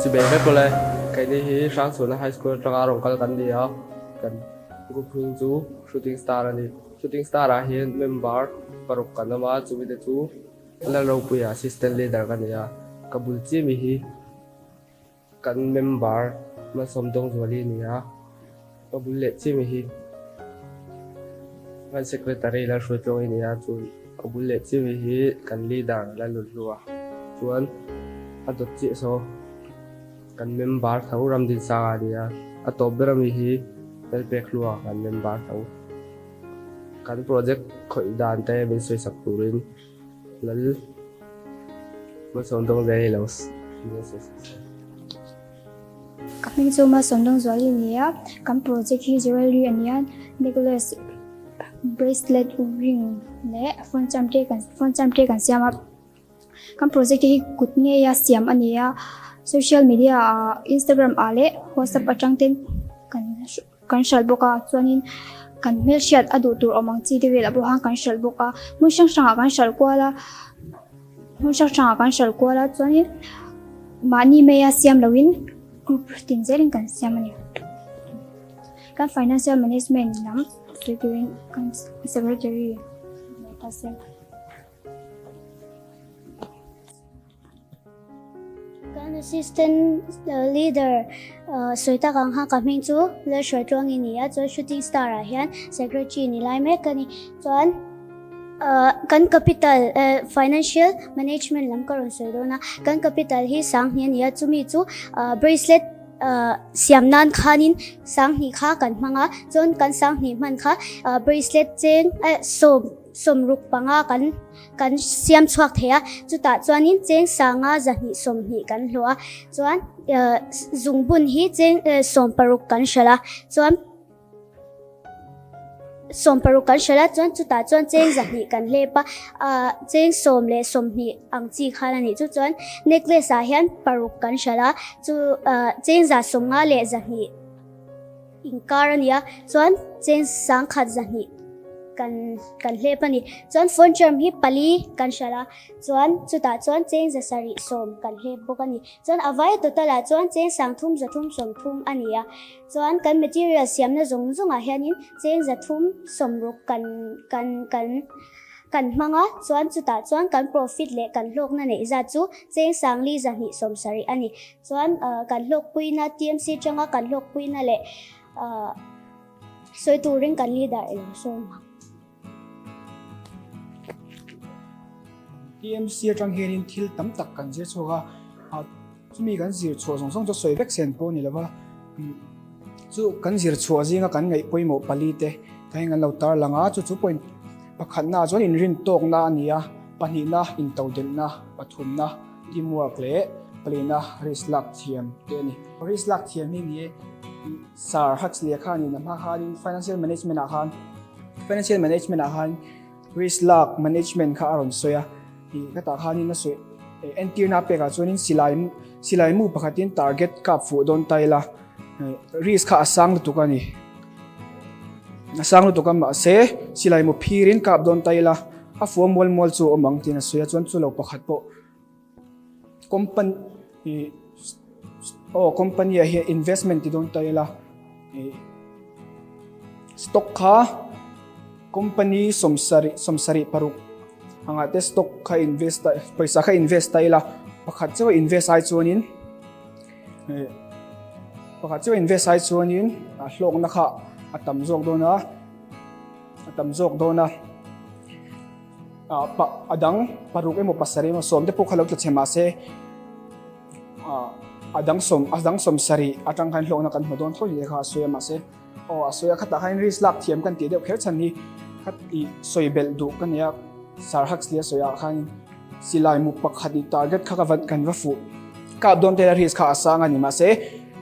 Chibei vek awle, keini hi Hrangchhuana High School atanga rawn kal kan ni a, kan group hming chu Shooting Star a ni. Shooting Star ah hian member paruk kan awm a, chumi te chu Lalropuia Assistant Leader ka ni a, ka bul chiah mi hi Kan member Malsawm Dawngzuali a ni a, ka bul leh chiah mai hi kan secretary Lalhruaitluang a ni a, chuan ka bul leh chiah mai hi kan leader Lalnunhlu a, chuan a dawt chiah saw kan member tho Ramdinsanga a ni a, a tawp ber ami hi Lalpekhlua kan member tho. Kan project khawih dan te min sawisak turin Lal Malsawm Dawngzuali lo Ka hming chu Malsawm Dawngzuali a ni a, kan project hi jewelry a ni a, necklace, bracelet, ring leh phone charm te kan phone charm te kan siam a, kan project te hi kut ngeia siam a ni a, social media ah instagram ah leh whatsapp atang ten kan. Kan hralh bawk a, chuanin kan hmelhriat a duh tur awm ang chi te velah pawh khan kan hralh bawk a, hmun hrang hrangah kan hralh kual a, hmun hrang hrangah kan hralh kual a, chuanin mahni maia siam lohin group tin zelin kan siam a ni. Kan financial management lam sawi turin kan secretary ta siam. Kan assistant leader sawi tak ang kha ka hming chu Lalhruaitluang i ni a, chuan shooting star ah hian secretary ni lai mek ka ni. Chuan kan capital financial management lam ka rawn sawi dawn a, kan capital hi sanghnih a ni a, chumi chu bracelet siam nan khanin sanghnih kha kan hmang a, chuan kan sanghnih hman kha bracelet cheng sawm sawmruk panga kan Kan siam chhuak thei a, chutah chuanin cheng sanga zahnih 20 kan hlawh a, chuan zungbun hi cheng 16 kan hralh a, chuan 16 kan hralh a, chuan chutah chuan cheng zahnih kan hlep a, cheng 10 leh 20 ang chi khan a nih chu, chuan necklace ah hian paruk kan hralh a, chu cheng za 50 leh zahnih. Inkar a nia, chuan cheng sangkhat zahnih kan kan hlep a ni. Chuan phone charm hi pali kan hralh a, chuan chutah chuan cheng za sarih sawm kan hlep bawk a ni. Chuan a vai total ah chuan cheng sangthum zathum sawmthum a ni a, chuan kan material siamna zawng zawngah hianin cheng zathum sawmruk kan kan kan kan hmang a, chuan chutah chuan kan profit leh kan hlawkna neih zat chu cheng sangli zahnih sawmsarih a ni. Chuan kan hlawkpuina TMC atanga kan hlawkpuina leh sawi turin kan leader i lo sawm ang. TMC atang hianin thil tam tak kan zir chhuak a, chumi kan zir chhuah zawng zawng chu sawi vek sen pawh a ni lova, chu kan zir chhuah zinga kan ngaih pawimawh pali te ka heng an lo tarlang a, chu chu point pakhatna chuan inrin tawkna a ni a, pahnihna intodelhna, pathumna. Teamwork leh palina risk lak thiam te a ni. Risk lak thiam hi ni e, Sir Huxley-a khanin a hma khanin financial management ah khan financial management ah khan risk lak management kha a rawn sawi a, ih ka tah khanin a sawi entirna pekah chuanin silai silai mu pakhatin target kap fuh dawn ta ila risk kha a sang lutuk a ni. A sang lutuk a mahse silai mu phirin kap dawn ta ila A fuam mual mual chu a awm ang tiin a sawi a, chuan chu lo pakhat pawh company aw company ah hian investment ti dawn ta ila ih stock kha company sawmsarih sawmsarih paruk angah te stock kha invest ta pawisa kha invest ta ila pakhat chiah invest ai chuanin ih pakhat chiah invest ai chuanin a hlawkna kha a tam zawk dawn a. A tam zawk dawn a, ah pa a dang paruk emaw pasarih emaw sawm te pawh kha lo tla chhe mahse ah a dang sawm a dang sawm sarih atang khan hlawkna kan hmu dawn tho ni te kha a sawi a mahse aw a sawi a khatah khan risk lak thiam kan tih deuh kher chhan hi kha ih sawi belh duh ka nia Sir Huxley a sawi ah khan silai mu pakhat ih target kha ka va kan va fuh kap dawn te risk kha a sang a ni mahse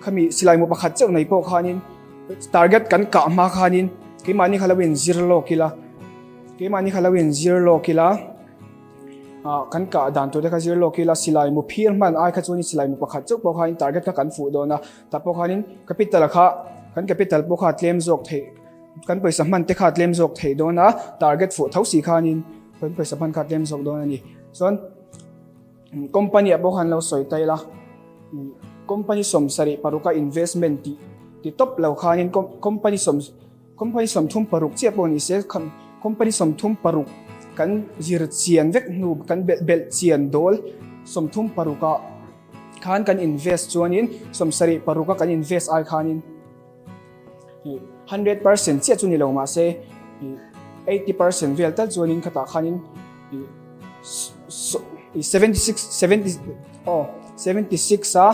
khami silai mu pakhat chauh nei pawh khanin Target kan kah hma khanin keimahni kha lo inzir lawk ila, keimahni kha lo inzir lawk ila, ah kan kah dan tur te kha zir lawk ila, silai mu phir hman ai kha chuanin silai mu pakhat chauh pawh khanin target kha kan fuh dawn a, tah pawh khanin capital kha kan capital pawh kha tlem zawk theih, kan pawisa hman te kha tlem zawk theih dawn a, target fuh tho si khanin kan pawisa hman kha tlem zawk dawn a ni. Chuan company ah pawh khan lo sawi ta ila. company 76 a investment tih ti tawp lo khanin company sawm company 36 chiah pawh ni se company 36 kan zir chian vek hnu kan belh belh chian dawl 36 ah khan kan invest chuanin 76 a kan invest ai khanin 100% chiah chu ni lo mahse 80% vel tal chuanin khatah khanin 76 70 oh 76 a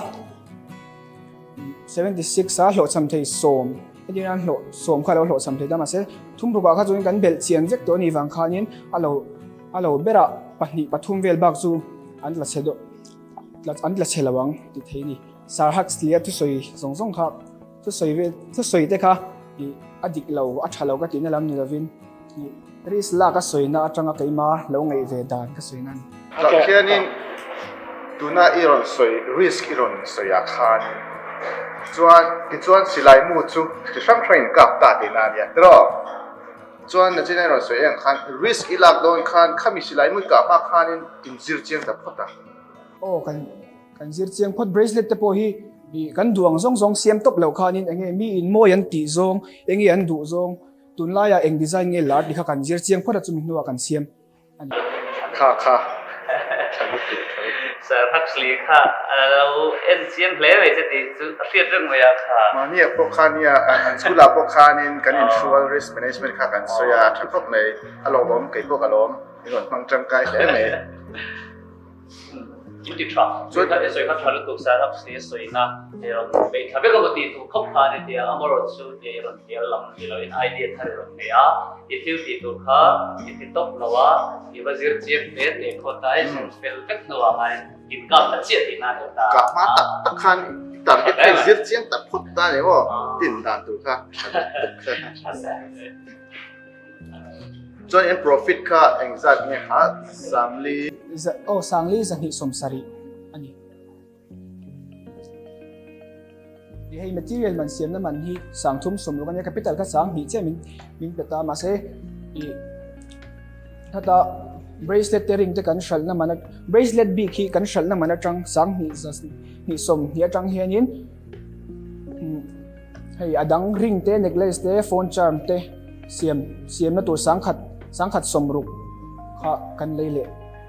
76 a hlawhchham thei sawm heti hian hlawh sawm kha lo hlawhchham thei ta mahse thumrukah kha chuan kan belh chian vek tawh a nih vang khanin a lo a lo berah pahnih pathum vel bak chu an tla chhe deuh an tla chhe lo ang ti thei a ni. Sir Huxley-a thusawi zawng zawng kha thusawi vel thusawi te kha ih a dik lo a tha lo ka tihna lam ni lovin ih risk lak a sawina atanga keima lo ngaih ve dan ka sawina a ni. Tah khianin tuna i rawn sawi risk i rawn sawi ah khanin chuan tichuan silai mu chu chi hrang hrangin kap ta tihna a nia tiraw? Chuan nachin a rawn sawi ang khan risk i lak dawn khan khami silai mu i kah hma khanin inzir chiang ta phawt a. Aw kan Kan zir chiang phawt bracelet te pawh hi kan duh ang zawng zawng siam tawp loh khanin enge mi in mawi an tih zawng enge an duh zawng tunlaiah eng design nge lar tih kha kan zir chiang phawt a chumi hnuah kan siam a ni. Kha kha tha lutuk tha lutuk. Sir Huxley kha a lo en chiang hle mai che tih chu a hriat reng mai a kha. Mahni ah pawh khan nia an school ah pawh khanin kan inhrual risk management kha kan sawi a tha khawp mai a lawmawm kei pawh ka lawm i rawn hmang tangkai hle mai. In ti tha. Chuan kha sawi kha tha lutuk Sir Huxley a sawina i rawn beih thla vek emaw tih tur khawp kha a ni tia amarawh chu i rawn hnial lam ni loin idea thar i rawn nei a, i thil tih tur kha i ti tawp lo a, i va zir chiang hle teh khawt a, i zir fel vek hnuah khan in kap ta chiah tihna a ni ta. Kap hma tak tak khan i target kha i zir chiang ta phawt ta a ni maw? Tin dan tur kha tha lutuk kha. Chuan in profit kha engzat nge kha Sangli? Aw Sangli 270 a ni. Hei material man siamna man hi 360 a nia, capital kha 20 chiah min min pe ta mahse i heta bracelet te ring te kan hralhna man bracelet bik hi kan hralhna man atang 220 atang hianin Hei a dang ring te, necklace te, phone charm te siam siamna tur sangkhat sangkhat sawmruk kha kan lei leh.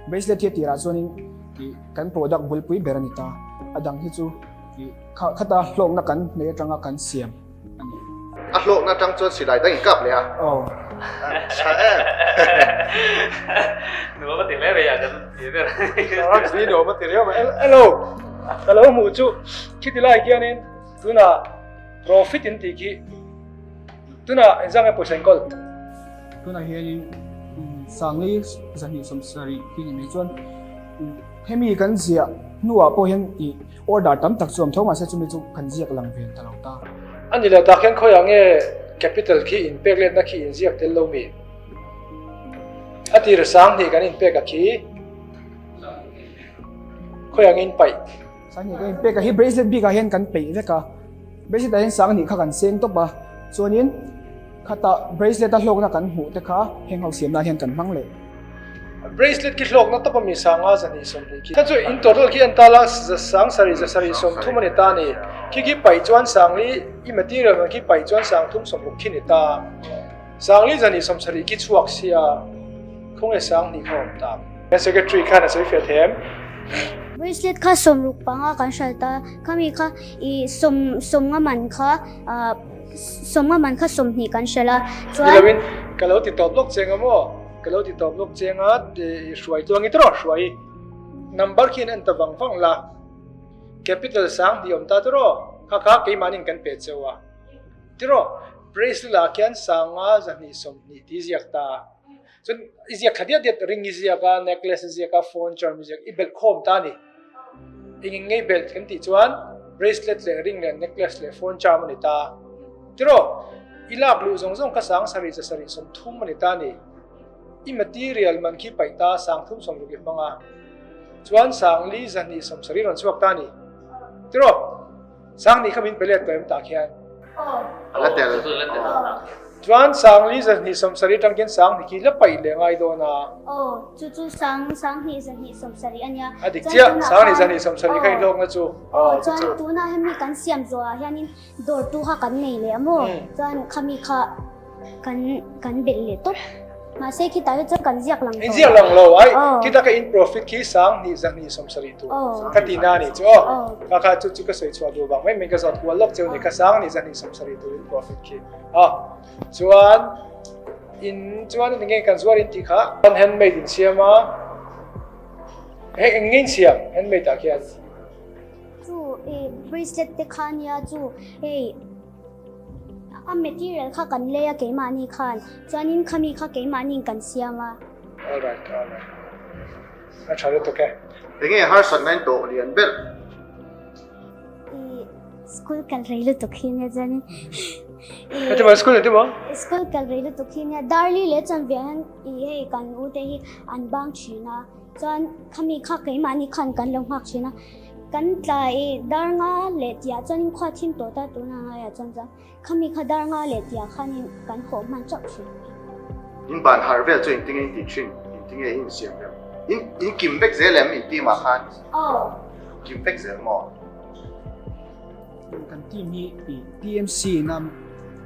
Bracelet hi a tirah chuanin ih kan product bulpui ber a ni ta. A dang hi chu ih kha khata hlawkna kan nei atanga kan siam a ni. A hlawkna atang chuan silai dang in kap leh a. Aw. Tha em. Nuam a ti hle mai a kan ti ber. Sarah nuam a ti riau mai. Hello. Ka lo hmuh chu khiti lai khianin Tunah profit in tih khi tunah engzah nge pawisa enkawl? Tunah hianin Sangli 270 khi ni mai chuan hemi kan ziah hnuah pawh hian ih order tam tak chu awm tho mahse chumi chu kan ziak lang ve ta lo ta. A ni lo tak hian khawiah nge capital khi inpek letna khi inziak tel lo mi? A tir 2000 kan inpek a khi khawiah nge inpaih? 2000 kan inpek a hi bracelet bikah hian kan peih vek a, bracelet ah hian 2000 kha kan seng tawp a, chuanin khata bracelet a hlawkna kan hmuh te kha heng ho siam nan hian kan hmang leh. Bracelet khi hlawkna tawp a mi 50 220 khi. Kha chu in total khi an tal a, 70 130 a ni ta a ni. Khi khi paih chuan 40 i material man khi paih chuan 360 khi ni ta. 40 270 khi chhuak sia khawnge 2000 kha awm ta. Secretary khan a sawi fiah thei em? Bracelet kha 65 kan hral ta, khami kha i sawm 50 man kha ah 50 man kha 20 kan hral a, chuan. Ni loin ka lo ti tawp lawk cheng a maw? Ka lo ti tawp lawk cheng a, i hruai tluang i tiraw hruai number khian en ta vang vang la, capital 20 awm ta tiraw kha kha keimahnin kan pe cheu a tiraw bracelet ah khian 50 220 tih ziak ta. Chuan i ziak thla diat diat ring i ziak a, necklace i ziak a, phone charm i ziak, i belh khawm ta a ni. Eng eng ngei belh kan tih chuan bracelet leh ring leh necklace leh phone charm a ni ta. Tiraw, i lak luh zawng zawng kha 7730 a ni ta a ni. I material man khi paih ta 360 i hmang a, chuan 4270 rawn chhuak ta a ni. Tiraw, 2000 kha min pe let tawh em tah khian? A la tel. Chuan Sangli 200 70 atang khian Sangni khi la paih leh ngai dawn a. Aw, chu chu Sang Sanghnih 270 a nia. A dik chiah, Sangni 270 kha inhlawkna chu. Aw, chuan tunah hemi kan siam zawhah hianin dawrtu kha kan nei leh a maw? Chuan khami kha kan kan belh leh tawp. Mahse khitah hi chuan kan ziak lang tawh. In ziak lang lo, ai khita ka in profit khi Sanghnih 270 tur ka ti na a nih chu aw. Kha kha chu chu ka sawi chhuah duh vang mai mai ka zawt kual lawk cheu ni kha Sanghnih 270 tur in profit khi. A chuan in chuan eng nge kan zuar in tih kha an handmade in siam a hei eng nge in siam handmade ah khian chu e bracelet te kha nia chu hei a material kha kan lei a keimahni khan chuanin khami kha keimahni kan siam a alright alright a tha lutuk e eng nge harsatna in tawh lian ber I school kal rei lutuk hi nia chuanin i Heti maw school heti maw? School kal rei lutuk hi nia Darli leh chuan ve hian i hei kan u te hi an bang thin a chuan khami kha keimahni khan kan lo nghak thin a kan tla i dar nga leh tihah chuanin khua thim tawh ta tuna ngaiah chuan chuan khami kha dar nga leh tihah khanin kan hawh hman chauh thin. In ban harh vel chu engtinge in tih thin? Engtinge i insiam rem? In in kim vek zel em in team ah khan? Aw. Kim vek zel maw? Kan team hi i TMC in a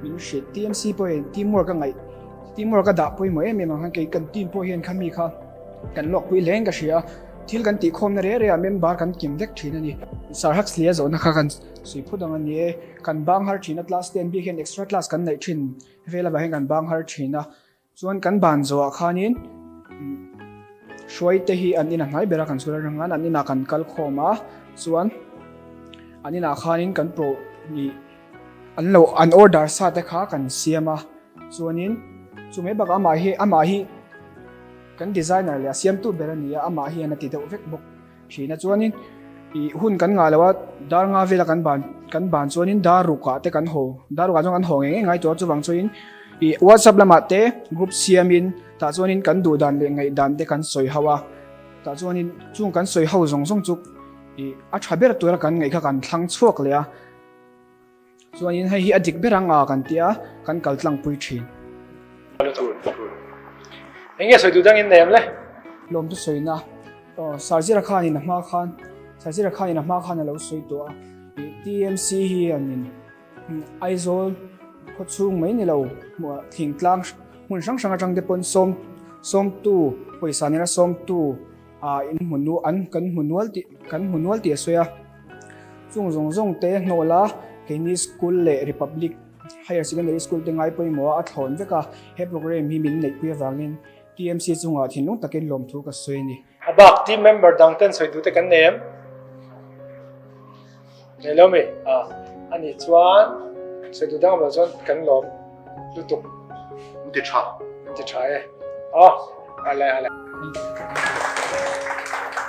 min hrilh TMC pawh hian team work a ngaih team work a dah pawimawh em em ang khan kei kan team pawh hian khami kha kan lawk pui hle in ka hria a thil kan tih khawmna reh reh ah member kan kim vek thin a ni. Sir Huxley a zawhna kha kan sawi phut ang a ni e kan bang har thin a class ten bik hian extra class kan neih thin vel avang hian kan bang har thin a Chuan kan ban zawhah khanin hruaite hi an inah hnai bera kan chhul atang khan an inah kan kal khawm a, chuan an inah khanin kan pro nih an lo an order sa te kha kan siam a, chuanin chu mai bakah amah hi amah hi kan designer leh a siamtu ber a ni a, amah hian a ti deuh vek bawk. Thina chuanin ih hun kan ngah lo a, dar nga vela kan ban kan ban chuanin dar rukah te kan haw, dar rukah chuan kan haw ngei ngei ngai tawh a, chuvang chuanin ih WhatsApp lamah te group siamin tah chuanin kan duh dan leh ngaih dan te kan sawi ho a, tah chuanin chung kan sawi ho zawng zawng chu ih a tha ber tura kan ngaih kha kan thlang chhuak leh a, chuanin hei hi a dik ber ang a kan tia kan kal tlang pui thin. Eng nge sawi duh dangin nei em le? Lawm chu sawina aw Sarzira khanin a hma khan Sarzira khanin a hma khan a lo sawi tawh a ih TMC hi an in Aizawl khaw chhung mai ni lo thingtlang hmun hrang hrang atang te pawn sawm sawmtu pawisa nena sawmtu ah in hmu nu an kan hmu nual tih kan hmu nual tih a sawi a chung zawng zawng te hnawh la keini school leh Republic Higher Secondary School te ngai pawimawh a a thlawn vek a he program hi min neihpui avangin TMC chungah thinlung takin lawmthu ka sawi a ni. A bak team member dang ten sawi duh te kan nei em? Nei lo mi? A ani chuan sawi duh dang awm lo chuan kan lawm lutuk. An ti tha. An ti tha e. Aw, a le a le.